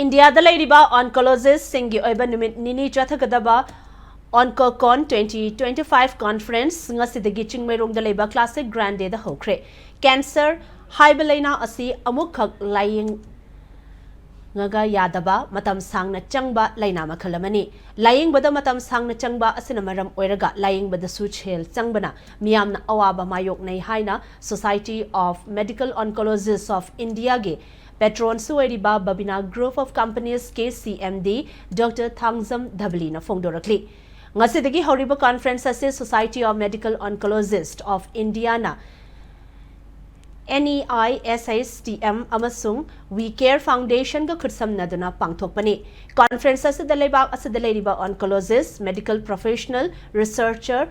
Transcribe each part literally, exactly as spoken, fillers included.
ꯏꯟꯗꯤꯌꯥꯗ ꯂꯩꯔꯤꯕ oncologistꯁꯤꯡꯒꯤ ꯑꯣꯏꯕ ꯅꯨꯃꯤꯠ ꯅꯤꯅꯤ ꯆꯠꯊꯒꯗꯕ OncoCon twenty twenty-five conference ꯉꯁꯤꯗꯒꯤ ꯆꯤꯡꯃꯩꯔꯣꯡꯗ ꯂꯩꯕ Classic Grande ꯗ ꯍꯧꯈ꯭ꯔꯦ꯫ Cancer ꯍꯥꯏꯕ ꯂꯩꯅꯥ ꯑꯁꯤ ꯑꯃꯨꯛꯈꯛ ꯂꯥꯌꯦꯡꯉꯒ ꯌꯥꯗꯕ, ꯃꯇꯝ ꯁꯥꯡꯅ ꯆꯪꯕ ꯂꯩꯅꯥ ꯃꯈꯜ ꯑꯃꯅꯤ꯫ ꯂꯥꯌꯦꯡꯕꯗ ꯃꯇꯝ ꯁꯥꯡꯅ ꯆꯪꯕ ꯑꯁꯤꯅ ꯃꯔꯝ ꯑꯣꯏꯔꯒ ꯂꯥꯌꯦꯡꯕꯗꯁꯨ ꯁꯦꯜ ꯆꯪꯕꯅ ꯃꯤꯌꯥꯝꯅ ꯑꯋꯥꯕ ꯃꯥꯌꯣꯛꯅꯩ ꯍꯥꯏꯅ Society of Medical Oncologists of Indiaꯒꯤ patronꯁꯨ ꯑꯣꯏꯔꯤꯕ Babina Group of Companies ꯀꯤ C M D Doctor Thangjam ꯙꯕꯂꯤꯅ ꯐꯣꯡꯗꯣꯔꯛꯂꯤ꯫ ꯉꯁꯤꯗꯒꯤ ꯍꯧꯔꯤꯕ conference ꯑꯁꯤ Society of Medical Oncologists of Indiaꯅ N E I S H T M ꯑꯃꯁꯨꯡ We Care Foundationꯒ ꯈꯨꯠꯁꯝꯅꯗꯨꯅ ꯄꯥꯡꯊꯣꯛꯄꯅꯤ꯫ Conference ꯑꯁꯤꯗ ꯂꯩꯕꯥꯛ ꯑꯁꯤꯗ ꯂꯩꯔꯤꯕ oncologist, medical professional, researcher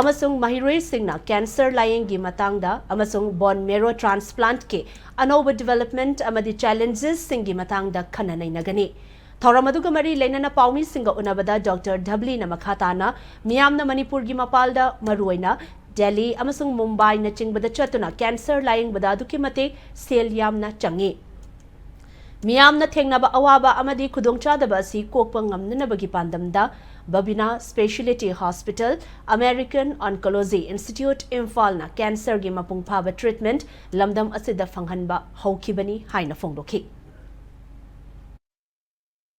ꯑꯃꯁꯨꯡ ꯃꯍꯩꯔꯣꯏꯁꯤꯡꯅ cancer ꯂꯥꯌꯦꯡꯒꯤ ꯃꯇꯥꯡꯗ ꯑꯃꯁꯨꯡ bone marrow transplantꯀꯤ ꯑꯅꯧꯕ development ꯑꯃꯗꯤ challengesꯁꯤꯡꯒꯤ ꯃꯇꯥꯡꯗ ꯈꯟꯅ ꯅꯩꯅꯒꯅꯤ꯫ ꯊꯧꯔꯝ ꯑꯗꯨꯒ ꯃꯔꯤ ꯂꯩꯅꯅ ꯄꯥꯎꯃꯤꯁꯤꯡꯒ ꯎꯅꯕꯗ Doctor ꯙꯕꯂꯤꯅ ꯃꯈꯥ ꯇꯥꯅ ꯃꯤꯌꯥꯝꯅ ꯃꯅꯤꯄꯨꯔꯒꯤ ꯃꯄꯥꯜꯗ ꯃꯔꯨꯑꯣꯏꯅ ꯗꯦꯜꯂꯤ ꯑꯃꯁꯨꯡ ꯃꯨꯝꯕꯥꯏꯅꯆꯤꯡꯕꯗ ꯆꯠꯇꯨꯅ cancer ꯂꯥꯌꯦꯡꯕꯗ ꯑꯗꯨꯛꯀꯤ ꯃꯇꯤꯛ ꯁꯦꯜ ꯌꯥꯝꯅ ꯆꯪꯏ꯫ ꯃꯤꯌꯥꯝꯅ ꯊꯦꯡꯅꯕ ꯑꯋꯥꯕ ꯑꯃꯗꯤ ꯈꯨꯗꯣꯡꯆꯥꯗꯕ ꯑꯁꯤ ꯀꯣꯛꯄ ꯉꯝꯅꯅꯕꯒꯤ ꯄꯥꯟꯗꯝꯗ Babina Speciality Hospital, American Oncology Institute, ꯏꯝꯐꯥꯜꯅ cancerꯒꯤ ꯃꯄꯨꯡ ꯐꯥꯕ treatment ꯂꯝꯗꯝ ꯑꯁꯤꯗ ꯐꯪꯍꯟꯕ ꯍꯧꯈꯤꯕꯅꯤ ꯍꯥꯏꯅ ꯐꯣꯡꯗꯣꯛꯈꯤ꯫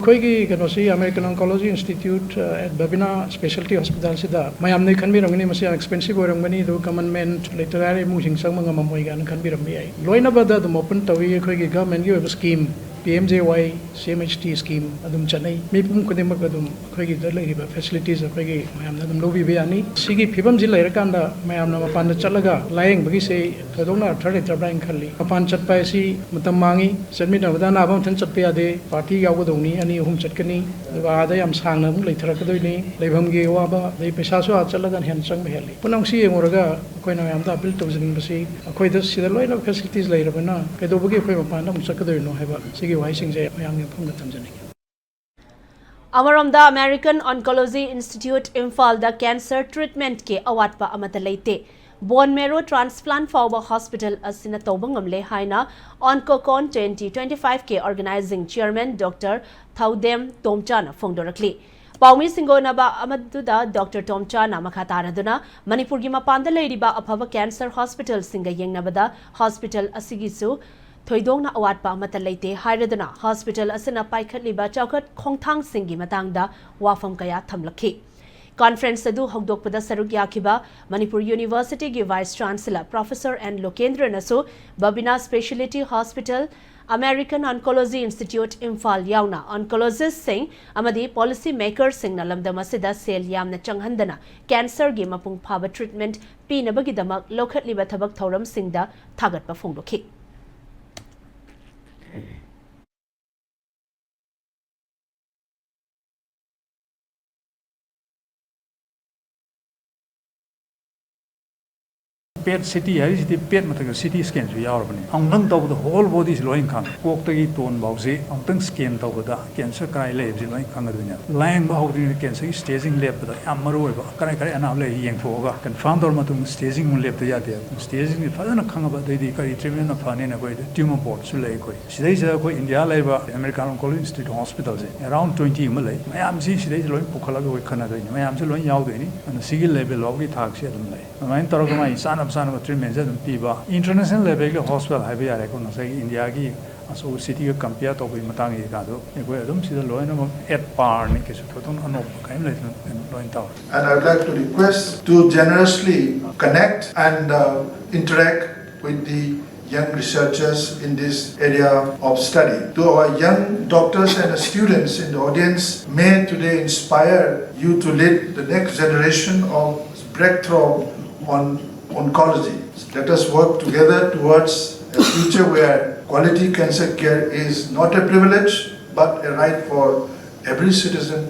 ꯑꯩꯈꯣꯏꯒꯤ ꯀꯩꯅꯣꯁꯤ American Oncology Institute, ꯑ, at Babina Speciality Hospitalꯁꯤꯗ ꯃꯌꯥꯝꯅ ꯈꯟꯕꯤꯔꯝꯒꯅꯤ, ꯃꯁꯤ ꯌꯥꯝ expensive ꯑꯣꯏꯔꯝꯒꯅꯤ, ꯑꯗꯨꯒ common man ꯂꯩꯇ ꯂꯥꯏꯔ ꯏꯃꯨꯡꯁꯤꯡ ꯆꯪꯕ ꯉꯝꯃꯝꯃꯣꯏ ꯀꯥꯏꯅ ꯈꯟꯕꯤꯔꯝꯕ ꯌꯥꯏ꯫ ꯂꯣꯏꯅꯕꯗ ꯑꯗꯨꯝ open ꯇꯧꯏ꯫ ꯑꯩꯈꯣꯏꯒꯤ governmentꯀꯤ ꯑꯣꯏꯕ scheme, P M J Y, C M H T scheme ꯑꯗꯨꯝ ꯆꯠꯅꯩ꯫ ꯃꯤꯄꯨꯝ ꯈꯨꯗꯤꯡꯃꯛ ꯑꯗꯨꯝ ꯑꯩꯈꯣꯏꯒꯤꯗ ꯂꯩꯔꯤꯕ facilities ꯑꯩꯈꯣꯏꯒꯤ ꯃꯌꯥꯝꯅ ꯑꯗꯨꯝ ꯂꯧꯕꯤꯕ ꯌꯥꯅꯤ꯫ ꯁꯤꯒꯤ ꯐꯤꯕꯝꯁꯤ ꯂꯩꯔꯀꯥꯟꯗ ꯃꯌꯥꯝꯅ ꯃꯄꯥꯟꯗ ꯆꯠꯂꯒ ꯂꯥꯌꯦꯡꯕꯒꯤꯁꯦ ꯊꯣꯏꯗꯣꯛꯅ ꯑꯔꯊ ꯂꯩꯇ꯭ꯔꯕ꯭ꯔꯥ ꯍꯥꯏꯅ ꯈꯜꯂꯤ꯫ ꯃꯄꯥꯟ ꯆꯠꯄ ꯍꯥꯏꯁꯤ ꯃꯇꯝ ꯃꯥꯡꯉꯤ, ꯆꯠꯃꯤꯟꯅꯕꯗ ꯑꯅꯥꯕ ꯑꯃꯊꯟ ꯆꯠꯄ ꯌꯥꯗꯦ, party ꯌꯥꯎꯒꯗꯧꯅꯤ, ꯑꯅꯤ ꯑꯍꯨꯝ ꯆꯠꯀꯅꯤ, ꯑꯗꯨꯒ ꯑꯥꯗ ꯌꯥꯝ ꯁꯥꯡꯅ ꯑꯃꯨꯛ ꯂꯩꯊꯔꯛꯀꯗꯣꯏꯅꯤ, ꯂꯩꯐꯝꯒꯤ ꯑꯋꯥꯕ, ꯑꯗꯩ ꯄꯩꯁꯥꯁꯨ ꯑꯥ ꯆꯠꯂꯒꯅ ꯍꯦꯟꯅ ꯆꯪꯕ ꯍꯦꯜꯂꯤ꯫ ꯄꯨꯝꯅꯃꯛꯁꯤ ꯌꯦꯡꯉꯨꯔꯒ ꯑꯩꯈꯣꯏꯅ ꯃꯌꯥꯝꯗ appeal ꯇꯧꯖꯅꯤꯡꯕꯁꯤ, ꯑꯩꯈꯣꯏꯗ ꯁꯤꯗ ꯂꯣꯏꯅ facilities ꯂꯩꯔꯕꯅ ꯀꯩꯗꯧꯕꯒꯤ ꯑꯩꯈꯣꯏ ꯃꯄꯥꯟꯗ ꯑꯃꯨꯛ ꯆꯠꯀꯗꯣꯏꯅꯣ ꯍꯥꯏꯕ ꯁꯤꯒꯤ ꯋꯥꯍꯩꯁꯤꯡꯁꯦ ꯃꯌꯥꯝꯒꯤ ꯃꯐꯝꯗ ꯊꯝꯖꯅꯤꯡꯉꯤ꯫ ꯑꯃꯔꯣꯝꯗ American Oncology Institute ꯏꯝꯐꯥꯜꯗ cancer treatmentꯀꯤ ꯑꯋꯥꯠꯄ ꯑꯃꯠꯇ ꯂꯩꯇꯦ꯫ Bone marrow transplant ꯐꯥꯎꯕ hospital ꯑꯁꯤꯅ ꯇꯧꯕ ꯉꯝꯂꯦ ꯍꯥꯏꯅ Oncocon twenty twenty-five ꯀꯤ organizing chairman Doctor ꯊꯧꯗꯦꯝ ꯇꯣꯝꯆꯥꯅ ꯐꯣꯡꯗꯣꯔꯛꯂꯤ꯫ ꯄꯥꯎꯃꯤꯁꯤꯡꯒ ꯎꯅꯕ ꯑꯃꯗꯨꯗ Doctor ꯇꯣꯝꯆꯥꯅ ꯃꯈꯥ ꯇꯥꯔꯗꯨꯅ ꯃꯅꯤꯄꯨꯔꯒꯤ ꯃꯄꯥꯟꯗ ꯂꯩꯔꯤꯕ ꯑꯐꯕ cancer hospitalꯁꯤꯡꯒ ꯌꯦꯡꯅꯕꯗ hospital ꯑꯁꯤꯒꯤꯁꯨ ꯊꯣꯏꯗꯣꯛꯅ ꯑꯋꯥꯠꯄ ꯑꯃꯠꯇ ꯂꯩꯇꯦ ꯍꯥꯏꯔꯗꯨꯅ hospital ꯑꯁꯤꯅ ꯄꯥꯏꯈꯠꯂꯤꯕ ꯆꯥꯎꯈꯠ ꯈꯣꯡꯊꯥꯡꯁꯤꯡꯒꯤ ꯃꯇꯥꯡꯗ ꯋꯥꯐꯝ ꯀꯌꯥ ꯊꯝꯂꯛꯈꯤ꯫ Conference ꯑꯗꯨ ꯍꯧꯗꯣꯛꯄꯗ ꯁꯔꯨꯛ ꯌꯥꯈꯤꯕ Manipur Universityꯒꯤ Vice Chancellor Professor N ꯂꯣꯀꯦꯟꯗ꯭ꯔꯅꯁꯨ Babina Speciality Hospital, American Oncology Institute Imphal ꯌꯥꯎꯅ oncologistꯁꯤꯡ ꯑꯃꯗꯤ policy makerꯁꯤꯡꯅ ꯂꯝꯗꯝ ꯑꯁꯤꯗ ꯁꯦꯜ ꯌꯥꯝꯅ ꯆꯪꯍꯟꯗꯅ cancerꯒꯤ ꯃꯄꯨꯡ ꯐꯥꯕ treatment ꯄꯤꯅꯕꯒꯤꯗꯃꯛ ꯂꯧꯈꯠꯂꯤꯕ ꯊꯕꯛ ꯊꯧꯔꯝꯁꯤꯡꯗ ꯊꯥꯒꯠꯄ ꯐꯣꯡꯗꯣꯛꯈꯤ꯫ PET CT ꯍꯥꯏꯔꯤꯁꯤꯗꯤ PET ꯃꯊꯛꯇ CT scanꯁꯨ ꯌꯥꯎꯔꯕꯅꯤ꯫ ꯑꯃꯨꯛꯇꯪ ꯇꯧꯕꯗ whole bodyꯁꯤ ꯂꯣꯏ ꯈꯪꯉꯦ꯫ ꯀꯣꯛꯇꯒꯤ ꯇꯣꯟ ꯐꯥꯎꯁꯤ ꯑꯃꯨꯛꯇꯪ scan ꯇꯧꯕꯗ cancer ꯀꯗꯥꯏ ꯂꯩꯕꯁꯤ ꯂꯣꯏ ꯈꯪꯒꯗꯣꯏꯅꯦ꯫ ꯂꯥꯌꯦꯡꯕ ꯍꯧꯗ꯭ꯔꯤꯉꯩꯗ cancerꯒꯤ staging ꯂꯦꯞꯄꯗ ꯌꯥꯝ ꯃꯔꯨ ꯑꯣꯏꯕ꯫ ꯀꯔꯥꯏ ꯀꯔꯥꯏ ꯑꯅꯥꯕ ꯂꯩ ꯌꯦꯡꯊꯣꯛꯑꯒ confirm ꯇꯧꯔ ꯃꯇꯨꯡꯗ staging ꯑꯃꯨꯛ ꯂꯦꯞꯇ ꯌꯥꯗꯦ꯫ Stagingꯁꯤ ꯐꯖꯅ ꯈꯪꯉꯕ ꯑꯗꯩꯗꯤ ꯀꯔꯤ treatmentꯅ ꯐꯅꯤꯅ ꯑꯩꯈꯣꯏꯗ tumor boardꯁꯨ ꯂꯩ꯫ ꯑꯩꯈꯣꯏ ꯁꯤꯗꯩꯁꯤꯗ ꯑꯩꯈꯣꯏ India ꯂꯩꯕ American Oncology Institute hospitalꯁꯦ around twenty ꯑꯃ ꯂꯩ꯫ ꯃꯌꯥꯝꯁꯤ ꯁꯤꯗꯩꯁꯤ ꯂꯣꯏ ꯄꯨꯈꯠꯂꯒ ꯑꯩꯈꯣꯏ ꯈꯟꯅꯗꯣꯏꯅꯤ꯫ ꯃꯌꯥꯝꯁꯤ ꯂꯣꯏ ꯌꯥꯎꯗꯣꯏꯅꯤ꯫ ꯑꯗꯨꯅ ꯁꯤꯒꯤ level ꯐꯥꯎꯒꯤ ꯊꯥꯛꯁꯤ ꯑꯗꯨꯝ ꯂꯩ꯫ ꯑꯗꯨꯃꯥꯏꯅ ꯇꯧꯔꯒ ꯃꯥꯒꯤ ꯆꯥꯅꯕ ꯆꯥꯅꯕ treatmentꯁꯦ ꯑꯗꯨꯝ ꯄꯤꯕ꯫ International levelꯒꯤ hospital ꯍꯥꯏꯕ ꯌꯥꯔꯦꯀꯣ, ꯉꯁꯥꯏꯒꯤ Indiaꯒꯤ ꯑꯆꯧꯕ cityꯒ compare ꯇꯧꯕꯒꯤ ꯃꯇꯥꯡꯒꯤ ꯀꯥꯗꯣ ꯑꯩꯈꯣꯏ ꯑꯗꯨꯝ ꯁꯤꯗ ꯂꯣꯏꯅꯃꯛ at parꯅꯤ, ꯀꯩꯁꯨ ꯊꯣꯏꯗꯣꯛꯅ ꯑꯅꯧꯕ ꯀꯔꯤꯝ ꯂꯩꯇꯅ ꯀꯩꯅꯣ ꯂꯣꯏꯅ ꯇꯧꯔꯦ꯫ And I would like to request to generously connect and, uh, interact with the young researchers in this area of study. To our young doctors and students in the audience, may today inspire you to lead the next generation of breakthrough on oncology. Let us work together towards a future where quality cancer care is not a privilege but a right for every citizen.